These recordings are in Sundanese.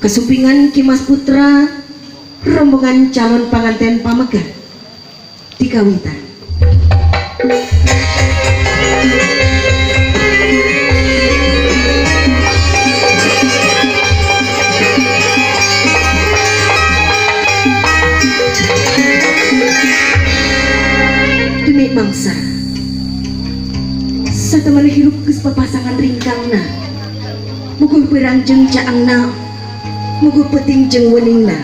Kesumpingan Ki Mas Putra rombongan calon panganten pamegat dikawitan. Demi mangsa satemen hirup geus papasangan ringkangna, muguh berang jeung caangna, muguh peuting jeung weuningna,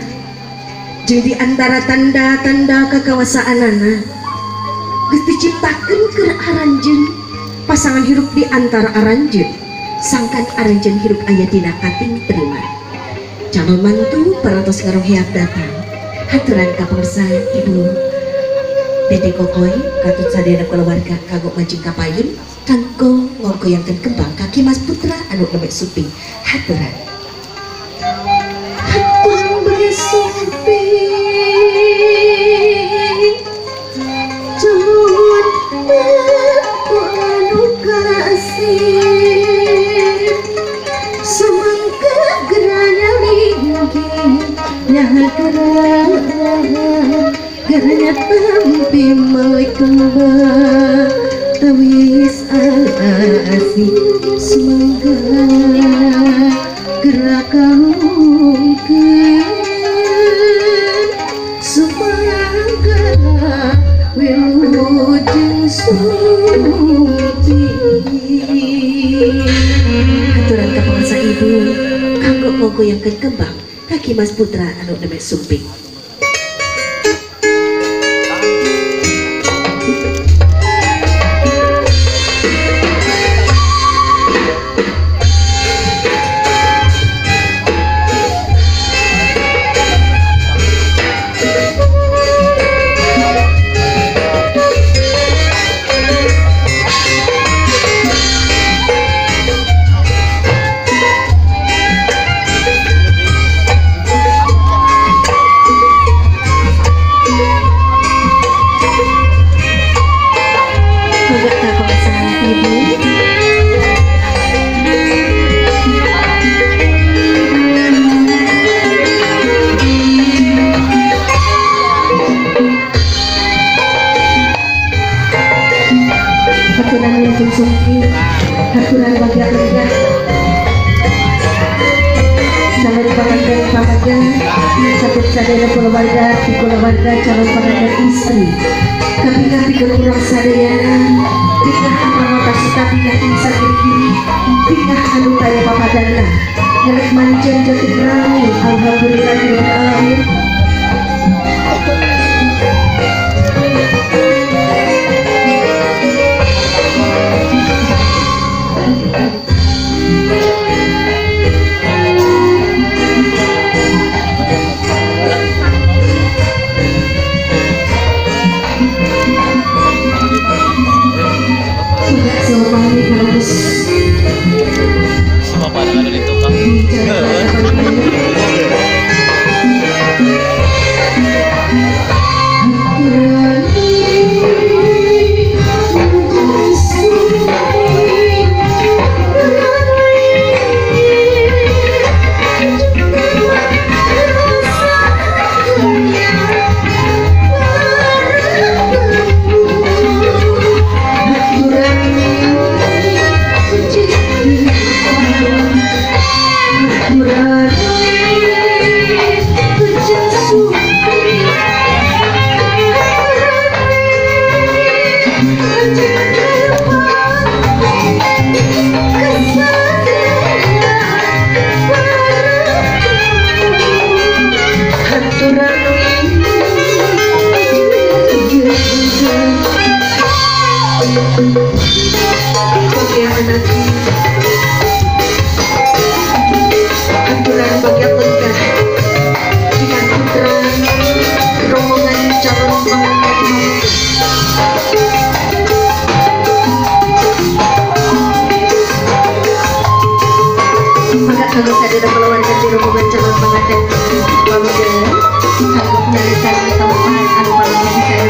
jeung di antara tanda-tanda kakawasaanana geus diciptakeun keur aranjeun pasangan hirup di antara aranjeun, sangkan aranjeun hirup aya dina kating terima. Calon mantu parantos ngarongheap datang, haturan ka pangsa Ibu Dede Kokoy katut sadayana kulawarga kagok mancing kapayun kanggo ngongkoyangkeun kembang ka Ki Mas Putra anu lemek suping. Haturan haturan bagi suping calon anu kasih sumangka geranya linggih nyahagera geranya tampi malik kembang tawis asih sumangga gerak kalungkeun sumangga wilujeng suci. Aturan ka pangsa ibu kanggo ngogoyangkeun kembang ka Ki Mas Putra anu nemek sumping. Haturan bagian rendah calon pengantin pamegat satu sadaya keluarga di keluarga calon pengantin istri kami pikeun urang sadayana tingkah pamotasuta tingkah insan kiri tingkah anu taya papadana ngelek manjen jatuh rami. Alhamdulillahirabbil alamin. Semua pada ada di tukang. Aturan bagian lengkap dengan putra rombongan calon pengantin. Maka kalau saya tidak keluarga di rombongan calon pengantin pamegat kanggo penarikan teman anu paling saya.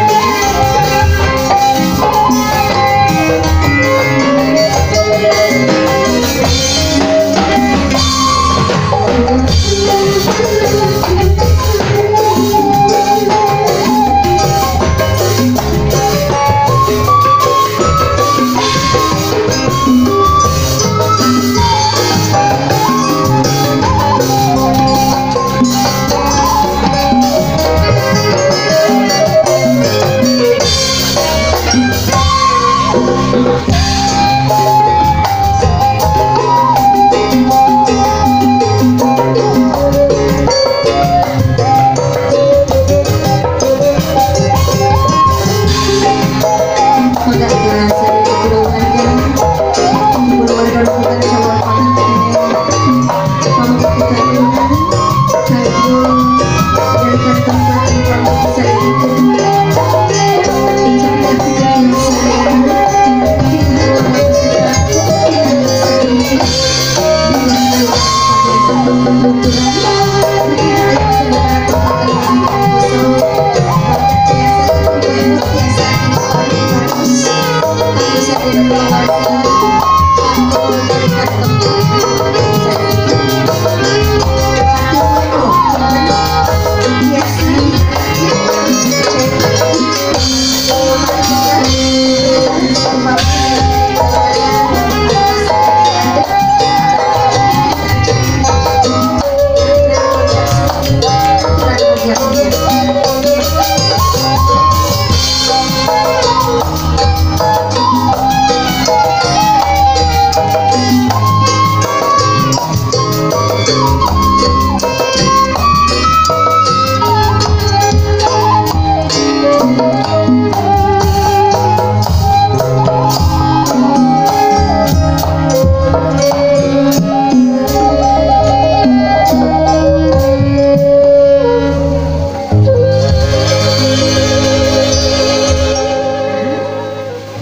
Thank you.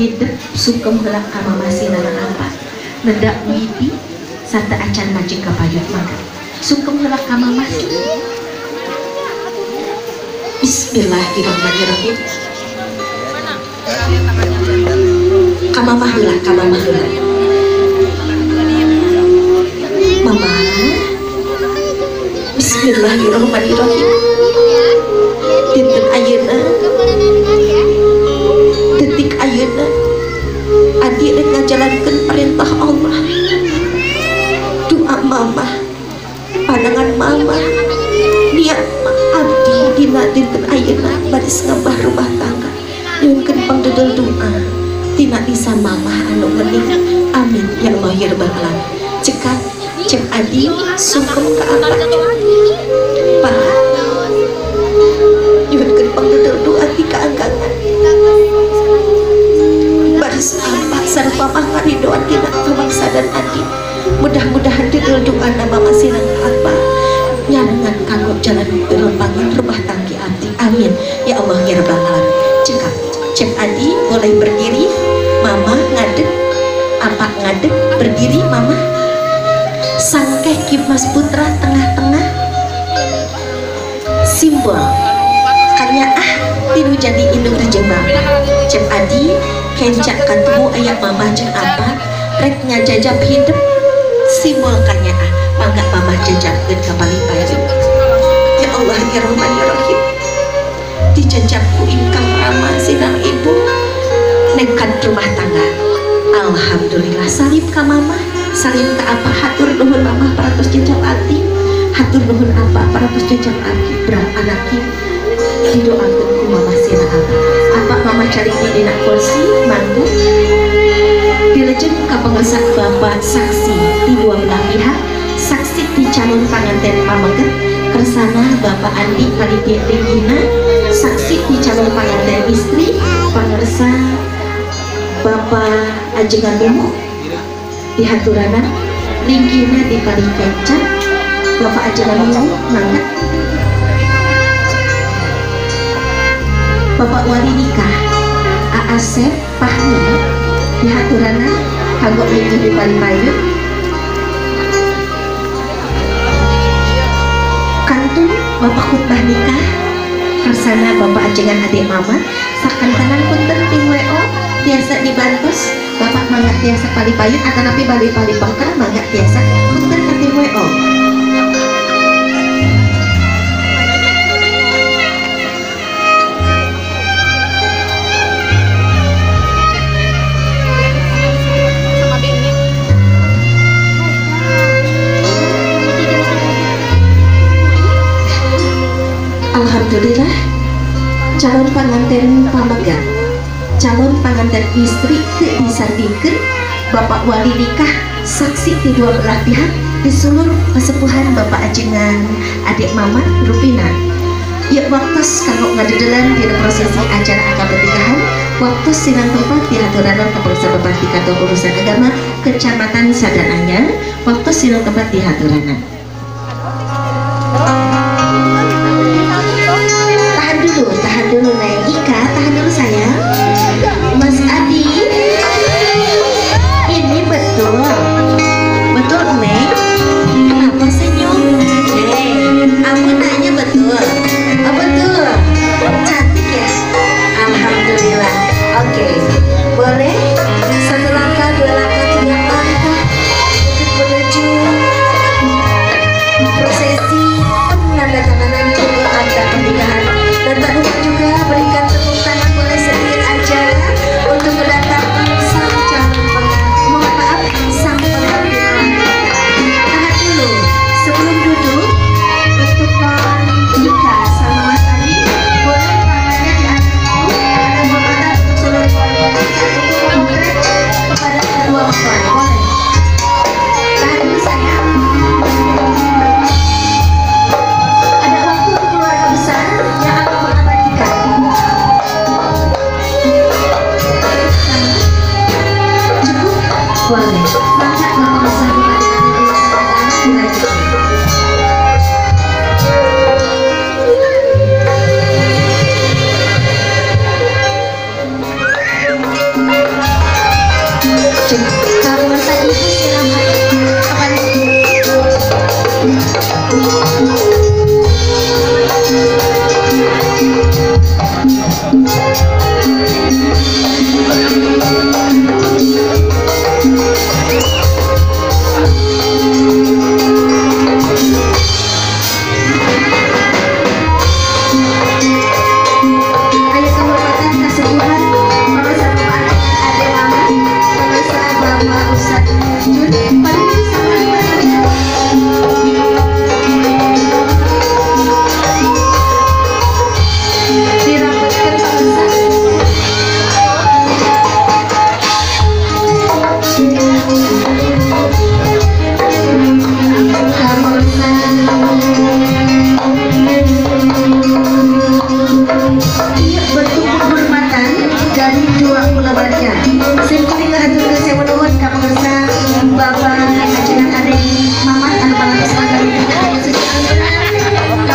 Hidup sungkem heula ka mamasina apa nedak mimpi sate acan majeng ka payut mangga sungkem heula ka mamasi. Bismillahirrahmanirrahim. Ka mamah heula, ka mamah heula. Mama. Bismillahirrahmanirrahim. Dinten ayeuna, detik ayeuna, adi rek ngajalankeun perintah Allah. Doa mama, pandangan mama, niat abdi dina dinten ayeuna baris ngabah rumah tangga. Nyuhunkeun pangdedel doa tina lisan mama anu geuning. Amin ya Allah ya rabbal alamin. Cekap cek adi sungkem ka apa? Pak, nyuhunkeun pangdedel doa ti kaanggangan. Baris apa sareng mamah ngaridoan tina kamangsadan adi. Mudah-mudahan dedel doa nama masinan apa nyarengan kanggo jalan berlembangan rumah tangga abdi. Amin ya Allah ya rabbal alamin. Cekap cek adi boleh berdiri, mama ngadeg, apa ngadeg berdiri mama. Sangkeh Ki Mas Putra tengah-tengah simbol kanyaah tilu jadi indung rejeng mama. Cek adi kencak katuhu aya mama jeung apa rek ngajajab hidup simbol kanyaah mangga mama jajabkeun ka palih-palih. Ya Allah ya Rahman ya Rahim, dijajab ku ingkang rama sinang ibu nekat rumah tangga. Alhamdulillah. Salim ka mama, salim ka apa, hatur nuhun mama parantos jajab abdi, hatur nuhun apa parantos jajab abdi, berang anaki didoakeun ku mama sina apa. Apa mama cari di dina kursi mangga dilejeng ka pangersa bapak saksi di dua belah pihak, saksi di calon panganten pamengket kersana bapak Andi panitia Regina, saksi di calon panganten istri pangersa bapak ajengan umuh di haturanan linggihna di paling kencan bapak ajengan umuh mangga bapak wali nikah Aasep Pahmi di haturanan kanggo linggih di paling payut kantun bapak khutbah nikah kersana bapak ajengan adik mama sakantanan punten tim WO tiasa dibantos bapak mangga tiasa palipayun atau napi bali pali pangker mangga tiasa punten ka tim WO. Alhamdulillah calon panganten pamegat, calon panganten istri teu disandingkeun, bapak wali nikah saksi di dua belah pihak di seluruh kesepuhan bapak ajengan adik mama Rupina. Ya waktu kanggo ngadedelan dina prosesi acara akad pernikahan, waktu silang tempat dihaturanan kapangsa bapak di kantor urusan agama Kecamatan Sadananya, waktu silang tempat dihaturanan. Tahan dulu Neng Ika, tahan dulu sayang. Mas Adi, ini betul, betul Neng. Kenapa senyum? Aku nanya betul. Oh, betul, cantik ya. Alhamdulillah. Oke, boleh satu langkah, dua langkah, tiga langkah untuk menuju prosesi penandatanganan buku akta pernikahan. Dan tak lupa juga berikan tepuk tangan boleh sedikit aja untuk kedatangan sang calon pengantin. Mohon maaf, sang pengantin. Tahan dulu sebelum duduk untuk Non Ika sama Mas Adi, boleh tangannya diangkat dulu. Ada hormatan untuk seluruh keluarga untuk memotret kepada kedua mempelai. Boleh. Tahan dulu sayang. Ada waktu untuk keluarga besar yang akan mengabadikan. Cukup? Boleh. Maka bapak besar bupati urusan agama dilanjutkan. Kawasan ibu siram kepada Ayo kehormatan kesepuhan pemirsa Bapak Ade Mama, pemirsa Bapak Ustadz Jun, pada itu sama lima. Dirapatkan pemirsa. Iya, bentuk penghormatan dari dua keluarga. Simkuring ngahaturkeun sewu nuhun ka pemirsa Bapak ajengan Ade Mamat anu parantos ka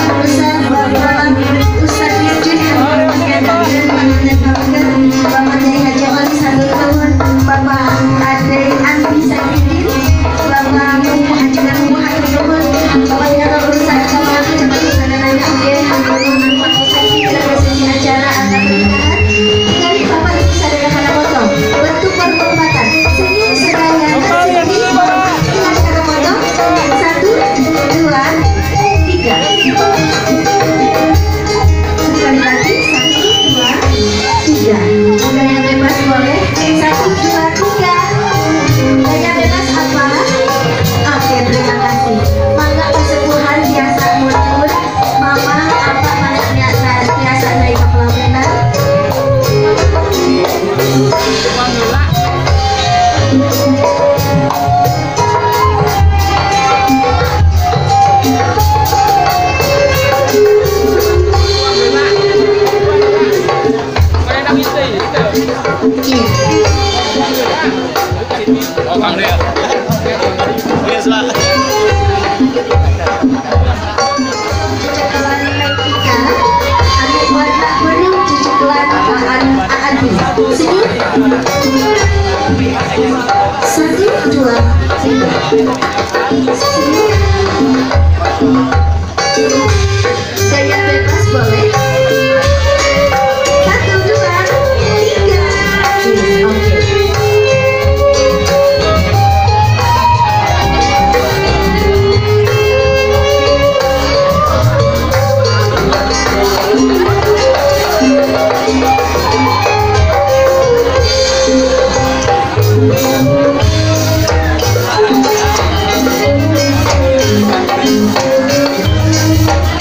pemirsa Bapak Ustadz Yujin anu parantos panganten pamegat, Bapak Kiai Haji Ali hatur nuhun, Bapak Ade Andi Saidin, Bapak Mumu ajengan Mumu hatur nuhun, Bapak Dina urusan agama Kecamatan Sadananya oge hatur nuhun anu prosesi prosesi acara akad pernikahan. Dari Bapak Ibu sadaya kana foto bentuk penghormatan senyum sedaya senyum kana foto 1 2 3. Sekali lagi 1 2 3. Gaya bebas boleh 1 2 3. Gaya bebas apa? Oke, terima kasih. Mangga kesepuhan biasa mundur. Mama apa mangga biasa naik ke pelaminan. Oh, Kang Del. Yes, lah. Cecekelan Ika, anu warna beureum cecekelan Adi. Senyum. 1 2 3. Senyum. Gaya bebas boleh. 1 2 3. Oke. Thank you.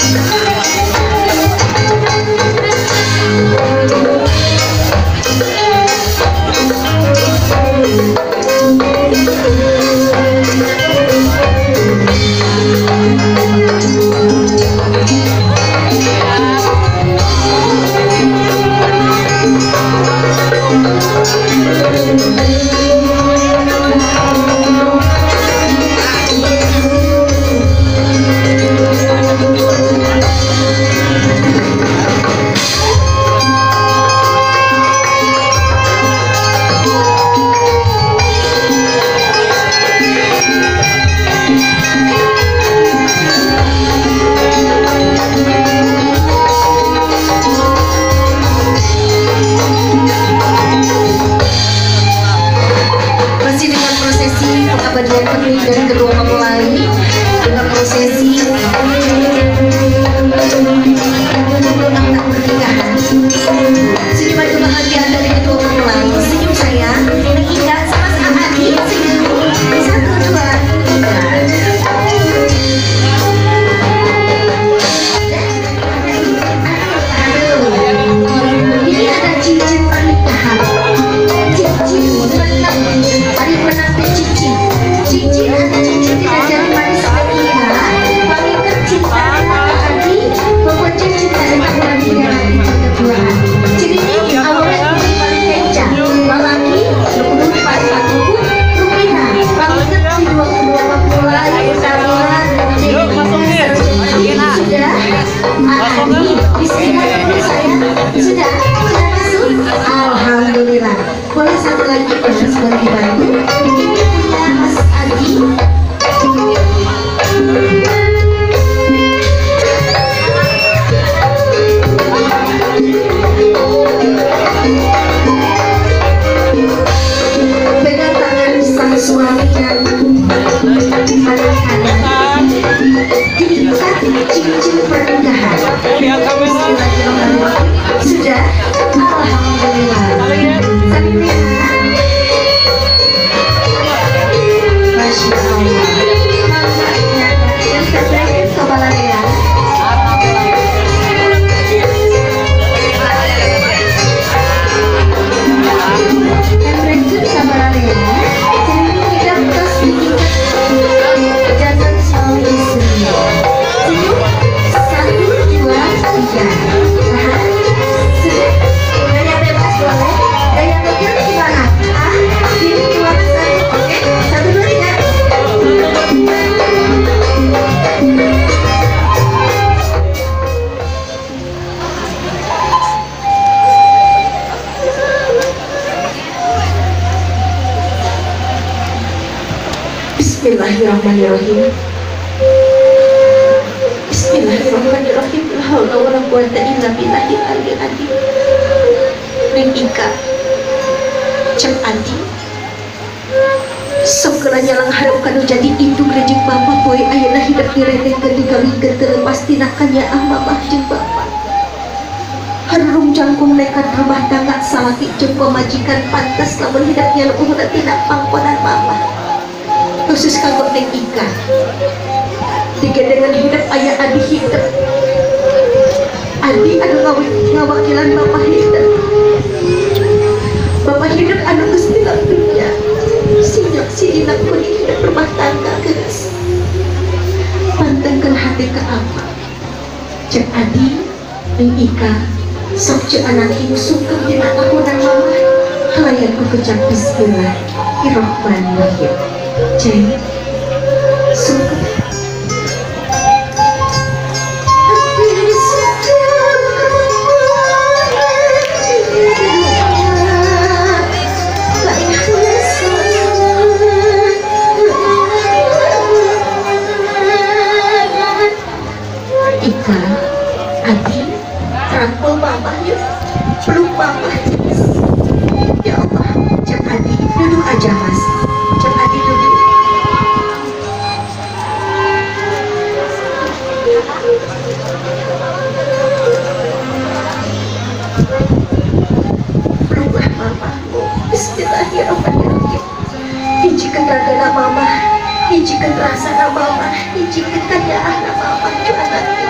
lagi proses boleh dibantu. Ini punya Mas Adi. Pegang tangan sang suami dan tangan kanan. Diikat cincin pernikahan. Bismillahirrahmanirrahim. Sudah, alhamdulillah. Saling lihat. Masya Allah. Yang terakhir kepala ya. Yang terakhir kepala ya. Jadi kita terus diikat jangan suami istri. Senyum. 1, 2, 3. Tahan. Sudah. Gaya bebas boleh. Gaya kecil gimana? A, kiri, 2, 1. Oke. 1, 2, 3. Bismillahirrahmanirrahim. Bismillahirrahmanirrahim. La haula wala quwwata illa billahil aliyyil azim. Neng Ika, Cep Adi, sok geura nyalang hareup kanu jadi indung rejeng bapak poe ayeuna hidup diretengkeun dikawinkeun teu lepas tina kanyaah mamah jeung bapak. Harurung jangkung nekat rumah tangga salaki jeung pamajikan pantes lamun hidup nyaluhurna tina pangkonan mamah. Khusus kanggo Neng Ika, digendengan hidup aya adi hidup, adi anu ngawakilan bapak hidup, bapak hidup anu geus tinggal dunia, sinyok si inak kuning hidup rumah tangga geus, pantengkeun hati ke apa, cek adi Neng Ika, sok cek anak ibu sungkem dina tahunan mama, halayan ku kecap bismillahirrahmanirrahim. Cek sungkem. Ika, Adi, rangkul mama yuk, peluk mama. Ya Allah, Cek Adi, duduk aja mas. Cek Adi duduk. Peluklah mamamu. Bismillahirrahmanirrahim. Hijikan ragana mama, hijikan rasana mama, hijikan kanyaahna mama, cu anaknya.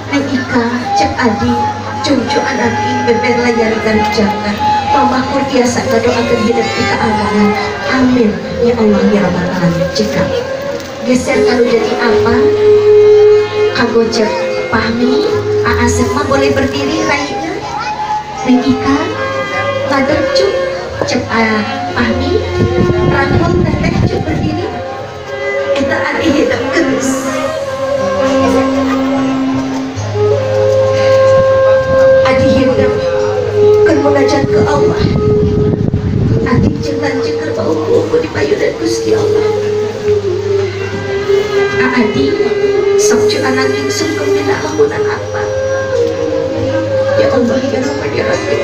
Neng Ika, Cek Adi, cucu anak beber layar jangan. Mama kur biasa ngadoakeun hidup di keamanan. Amin ya Allah ya Rabbal alamin. Cekap. Geser kalau jadi apa? Kanggo Cek Pahmi, Asep mah boleh berdiri raina. Neng Ika, ngadeg cu, Cek Pahmi, rangkul teteh cu berdiri. Eta adi hidup geus. Adi hidup keur munajat ke Allah. Adi jeung lanceuk keur bau-bau di payunan Gusti Allah. Adi sok cu anak sungkem dina lamunan apa. Ya Allah ya Rabbal ya Rahim.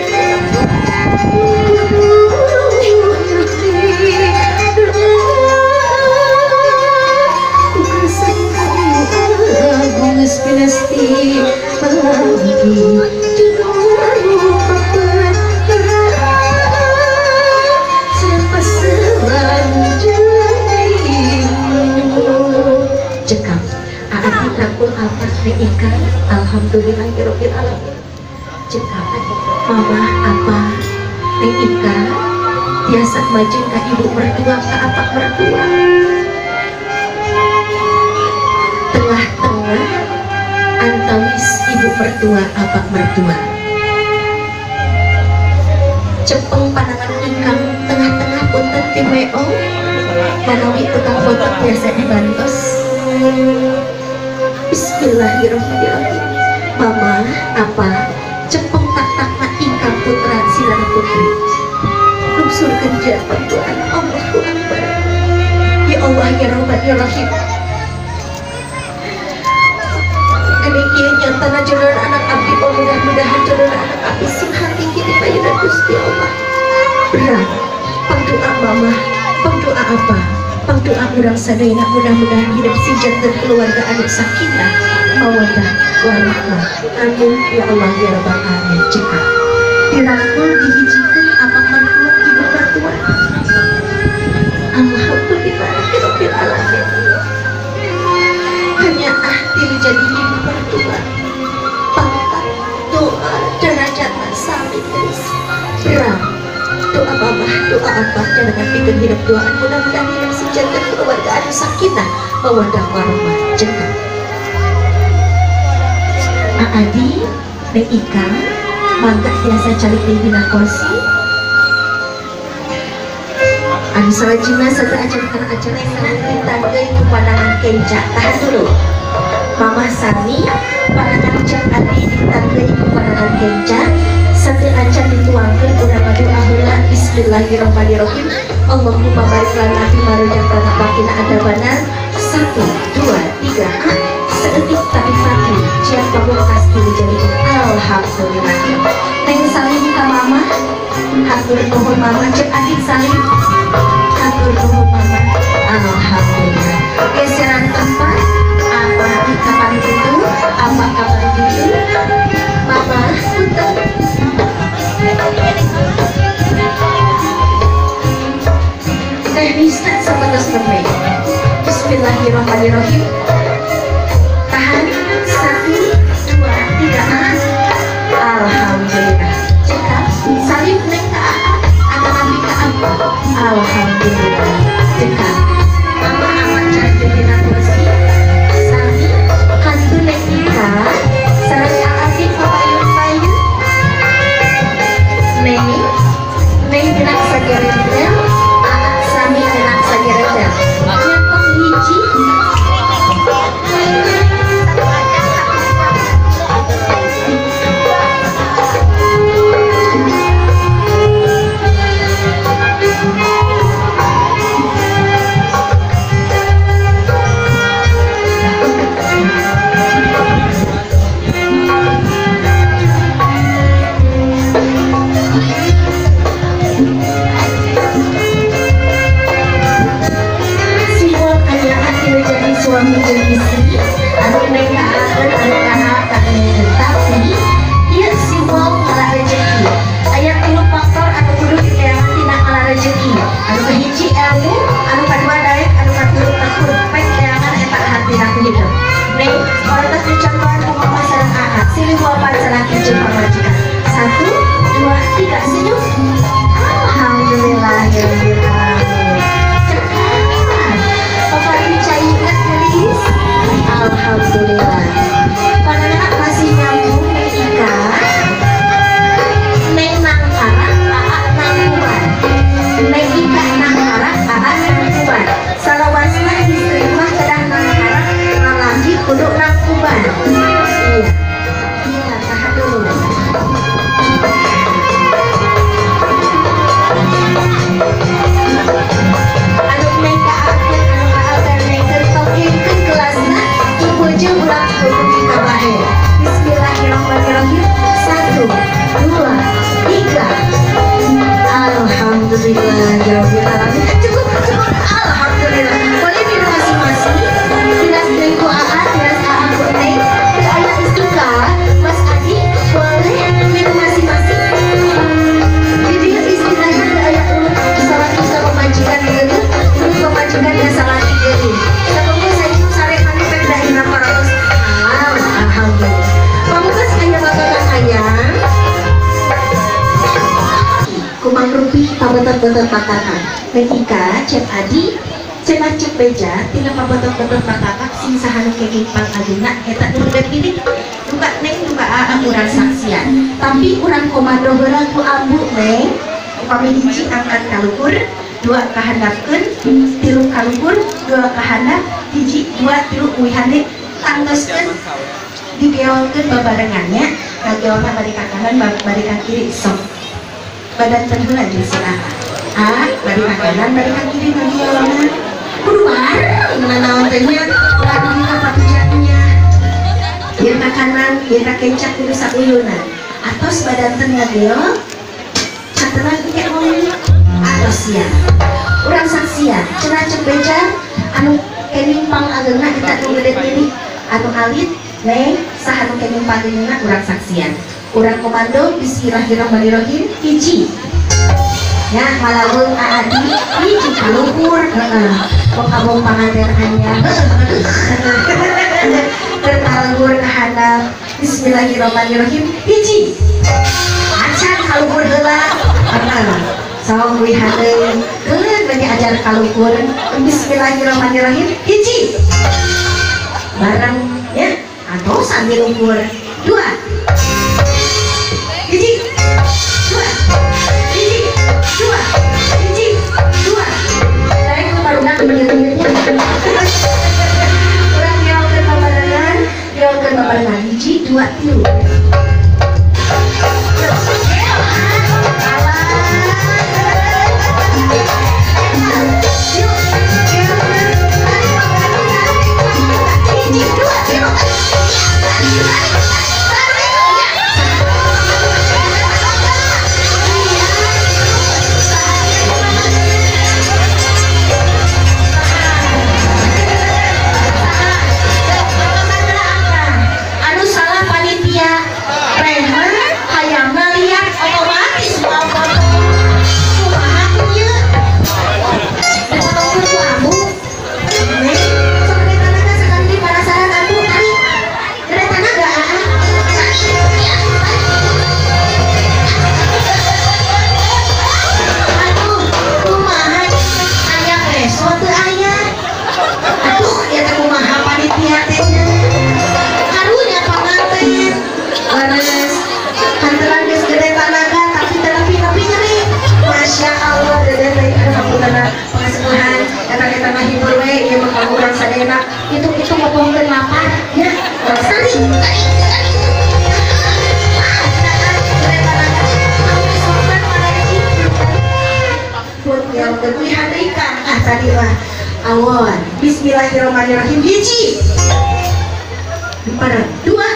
Cekap, Adi rangkul apa Neng Ika, alhamdulillahirabbil alamin. Cekap, mama apa Neng Ika, tiasa majeng ka ibu mertua ka apak mertua. Tengah-tengah antawis ibu mertua apak mertua. Cepeng panangan ingkang tengah-tengah punten tim WO manawi tukang foto biasa dibantos. Bismillahirrahmanirrahim. Mama apa cepeng tak-takna ingkang putra silang putri. Lungsurkeun jawab doa Allahu Akbar. Ya Allah ya Rahman ya Rahim. Geuning ieu nyatana jodoh anak abdi, oh mudah-mudahan jodoh anak abdi sing hakiki di payunan Gusti Allah. Berat pangdoa mama, pangdoa apa? Pangdoa urang sadayana mudah-mudahan hidup sejahtera keluarga anu sakinah, mawaddah warahmah. Amin ya Allah ya Rabbal alamin. Cekap dirangkul dihijikeun apa mertua ibu mertua. Alhamdulillahirabbil alamin. Hanya ahti menjadi ibu mertua. Pangkat doa derajatna sami geus. Berat doa mama, doa apa jangan pikeun hidup doaan mudah-mudahan hidup sejahtera keluarga anu sakinah mawaddah warahmah. Cekap Adi, Neng Ika, mangga tiasa calik deui dina kursi. Anu salajengna sateu acan kana acara ditanggeui ku pandangan kenca. Tahan dulu. Mamah Sami, pandangan Cak Adi ditanggeui ku pandangan kenca. Sateu acan dituangkeun urang ngadoa heula. Bismillahirrahmanirrahim. Allahumma barik lana fi ma razaqtana wa qina adzabannar. 1 2 3. Seetik tapi mati siapa bekas kini jadi alhamdulillah. Neng salim ka mama, hatur nuhun mama. Cek adik salim, hatur nuhun mama. Alhamdulillah. Geseran tempat, apa di kapan itu, apa kapan itu, mama punten. Teknisna sebatas nembe. Bismillahirrahmanirrahim. Tahan 1 2 3. Alhamdulillah. Cekap salim neng ka aa atau nabi ka apa. Alhamdulillah. Cekap mama amat cari dina kursi. Sami kantu neng Ika sareng aa papayun-payun. Neng neng dina sagerendel, aa sami dina sagerendel. Nyatong hiji. Suami dan istri anu neng kaakeun anu kaha tapi ieu simbol ngala rejeki. Aya 3 faktor anu kudu diteangan tina ngala rejeki. Anu kahiji ilmu, anu kadua daek, anu katilu tekun. Pek teangan eta hatina ku hidup. Neng parantos dicontohan ku mama sareng aa, silih wapan salaki jeung pamajikan. 1 2 3 senyum. Alhamdulillahirabbil alamin. Alhamdulillah. Panangan masih nyambung Neng Ika. Neng nangkara, aa nangkuban. Neng Ika nangkara, aa nangkuban. Salawasna istri mah kedah nangkara, lalaki kudu nangkuban. Iya. Iya, tahan dulu. Anu neng kaakeun, anu kaakeun neng tongkeun kelasna. Puji ulang kita bahe. Bismillahirrahmanirrahim. 1 2 3. Alhamdulillahirabbil alamin. Cukup, cukup. Alhamdulillah. Boleh minum masing-masing. Tilas neng ku aa, tilas aa ku neng. Teu aya istika, Mas Adi boleh minum masing-masing. Jadi istilahnya teu aya urut salaki ka pamajikan geuleuh, urut pamajikan ka salaki geuleuh. Sakumaha sajum sare maneh pek dahina paratos. Alhamdulillah. Pamungkas aya babakan hayang. Kumang rupih pabetot-betot pakakak. Neng Ika, Cep Adi, Cep Cep Beja, tina pabetot-betot pakakak sing saha nu kenging pangagengna eta nu pilih. Duka neng duka aa urang saksian. Tapi urang komando heula ku ambu neng. Upami hiji angkat ka luhur, 2 kahandapkeun, 3 ka luhur, 2 kahandap, 1 2 3 uihan deui tangtoskeun digeolkeun babarengannya, ngageolna bari ka kanan bari ka kiri sok. Badan heula jeung si aa. Ah, bari ka kanan, bari ka kiri ngageolna. Kudu bareng nanaon teh nya, ulah dugi ka patujatnya. Ieu ka kanan, ieu ka kencak kudu sauyunan. Atos badanten ngageol, cantenan engke ngomong. Atos sia. Urang saksian, cenah cek beja anu kening pangageungna eta nu gede teuing, anu alit neng saha nu kening pangageungna urang saksian. Urang komando bismillahirrahmanirrahim hiji. Ya malaweung aadi hiji kaluhur heeh. Bong panganten anyar. Heeh. Kaluhur ka handap. Bismillahirrahmanirrahim hiji. Acan kaluhur heula. Heeh. Saung wihadeung keun bagi ajar kaluhur. Bismillahirrahmanirrahim hiji. Bareng ya atau sambil luhur. Dua. Hiji. Dua. Hiji. Dua. Hiji. Dua. Saya ke barudak menit-menitnya. Urang ngeolkeun babarengan, ngeolkeun babarengan. Hiji, dua, tilu. Anu salah panitia rehan hayangna liat otomatis moal foto. Kumaha ieu? Dipotongkeun ku ambu. Neng, sok gede tanaga sekali di penasaran ambu tarik. Gede tanaga aa. Aduh, kumaha aya reso teu aya. Aduh, ieu teh kumaha panitia teh nya. Karunya panganten. Leres. Kanteran geus gede tanaga tapi teu nepi-nepi nyeri. Masya Allah, dede teh hapuntenna pangasepuhan eta eta mah hibur we ieu mah ka urang sadayana. Itu ngomongkeun lapar nya. Tarik, tarik, tarik. Ah tadi mah awon. Bismillahirrahmanirrahim hiji. Empat, dua.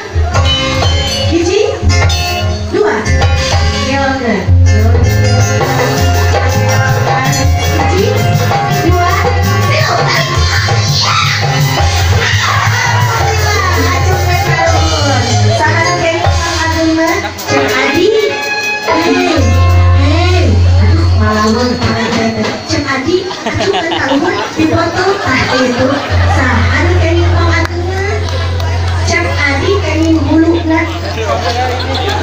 Hiji. Dua. Ngeolkeun. Hiji, dua, tilu. Acung we kaluhur. Saha nu kening pangageungna? Cek Adi. Hei, hei. Aduh, malaweung panganten. Cek Adi, acung we kaluhur dipotong tah itu. Saha nu kening pangageungna? Cek Adi kening huluna.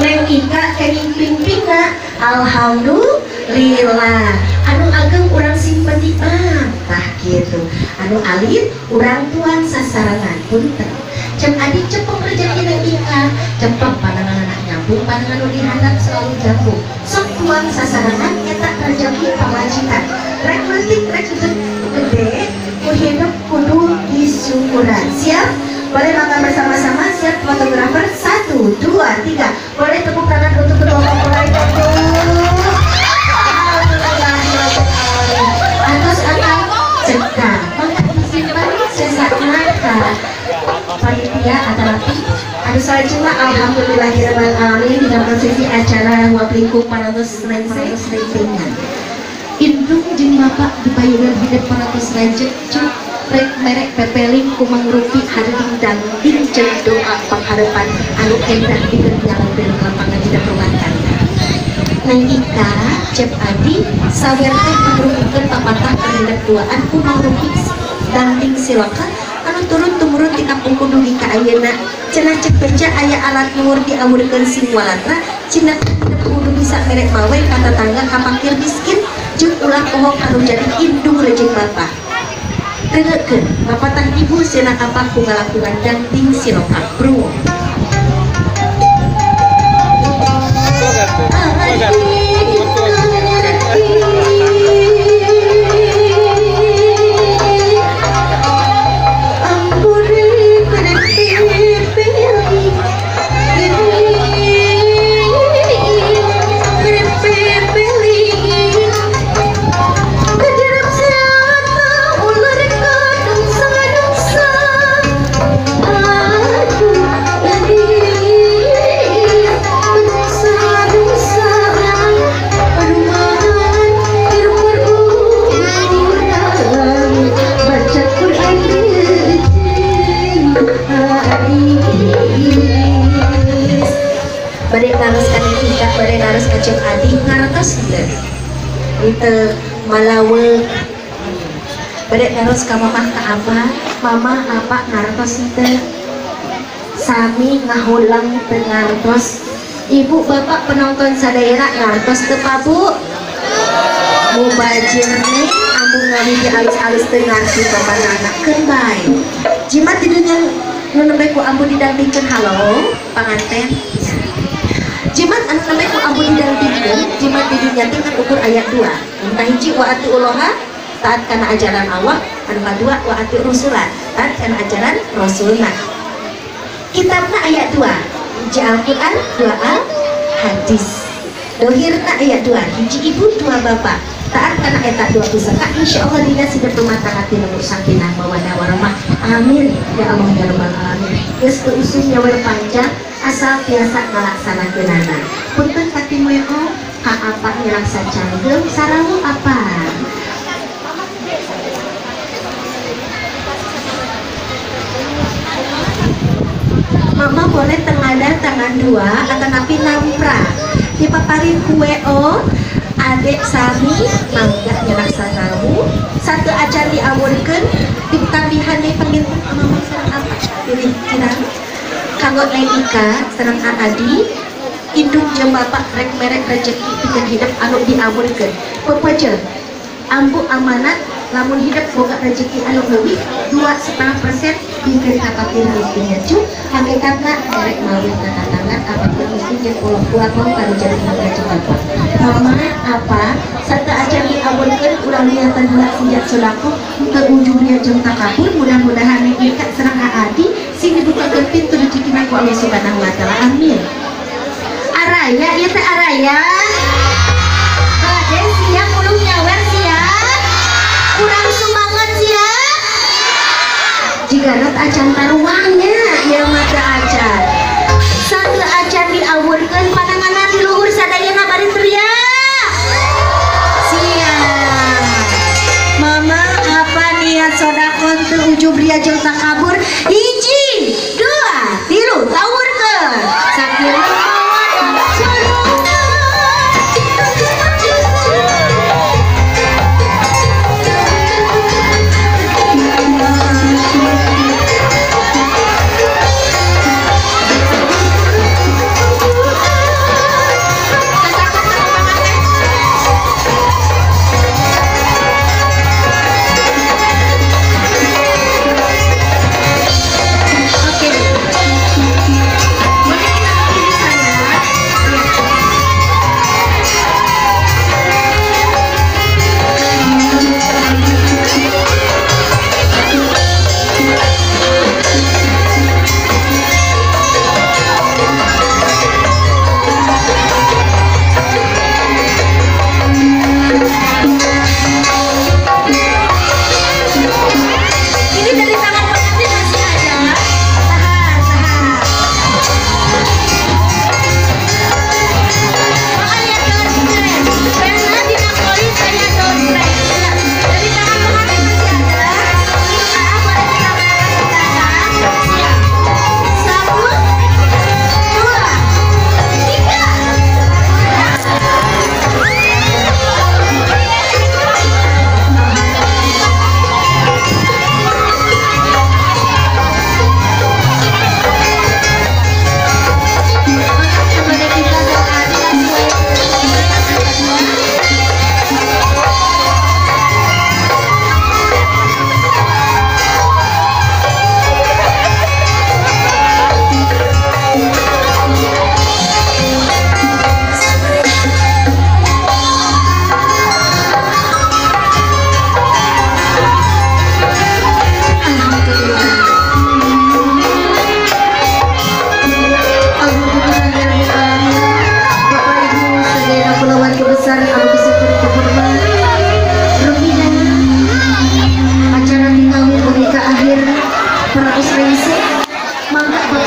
Neng Ika kening pingpingna. Alhamdulillah. Anu ageng urang simpen di bank tah kitu. Anu alit urang tuang sasarangan punten. Cek Adi cepeng rezeki Neng Ika, cepeng panangan anak nyambung, panangan nu dihandap selalu jambung. Sok tuang sasarangan eta rezeki pamajikan. Rek leutik rek gede, ku hidup kudu disyukuran. Siap? Boleh makan bersama-sama, siap fotografer? 1, 2, 3. Boleh tepuk tangan untuk kedua mempelai. Atas akan cekak, maka disimpan sesak mata. Panitia atarapi. Anu salajengna alhamdulillahirabbil alamin dina prosesi acara huap lingkung parantos rengse rengsengan. Indung jeung bapak dipayungan hidup parantos lanceuk cuk rek merek pepeling kumangrupi harding dangding jeung doa pangharepan anu endah pikeun nyalonkeun lapangan dina rumah tangga. Neng Ika, Cep Adi, sawer teh mangrupikeun papatah kahendak duaan kumangrupi dangding siloka anu turun tumurun ti kapungkur dugi ka ayeuna. Cenah cek beja aya alat luhur diawurkeun sing walatra, cenah kudu bisa merek mawe ka tetangga ka fakir miskin jeung ulah poho anu jadi indung rejeng bapak. Dengekeun papatah ibu cenah kapak ku ngalakuan dangding siloka bro. Bade naros ka Ika, bade naros ka Ceu Adi, ngartos teu? Henteu malaweg. Bade naros ka mamah ka abah, mama apa ngartos teu? Sami ngahulang teu ngartos. Ibu bapak penonton sadayana ngartos teu Pak Bu? Mubajir nih ambu ngawiji alus-alus teu ngarti bapanana keun bae. Jimat di dunya nu nembe ku ambu didangdingkeun halo panganten. Jimat anu nembe ku ambu didangdingkeun, jimat di dunya teh kan ukur ayat 2. Entah hiji wa atiullaha taat kana ajaran Allah, anu kadua wa ati rusulan taat kana ajaran rasulna. Kitabna ayat 2, hiji Al-Qur'an, 2 al-hadis. Dohirna ayat 2, hiji ibu, 2 bapak. Taat kana eta 2 pusaka, insyaallah dina sidep rumah tangga tinemu sakinah mawaddah warahmah. Amin ya Allah ya rabbal alamin. Geus teu usum nyawer panjang asal tiasa ngalaksanakeunana. Punten katim WO ka apa nyelaksa cangkeum sarawu apa? Mama boleh tengadah tangan 2 atau napi nampra. Dipaparin ku WO adek sami mangga nyelaksa sarawu satu acan diawurkeun ditambihan deui panginten mama sareng apa pilih kirang kanggo Neng Ika sareng Adi indung jeung bapak rek merek rejeki pikeun hidup anu diawurkeun pepeje ambu amanat lamun hidup boga rejeki anu leuwih 2,5% pikeun kapatir gustinya cu hakikatna merek mawi tatatangan apapun gustinya ulah kuat mau jadi jeung bapak mama apa satu acan diawurkeun urang niatan heula sejak sodako ke ujungnya jeung takabur mudah-mudahan Neng Ika sareng Adi sing dibukakeun pintu rezekina ku Allah Subhanahu wa taala. Amin. Araya ieu teh araya. Bade siap ulung nyawer siap. Kurang semangat siap. Jigana acan taruangnya ieu mah teu acan. Satu acan diawurkeun pananganna di luhur sadayana bari teriak. Siap. Mama apa niat sodakon teu ujub ria jeung takabur? Hiji, 2, 3, tawurkeun. Sakinah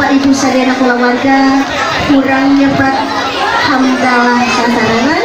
Ibu sadayana kulawarga kurang nyebat hamdalah sasarana.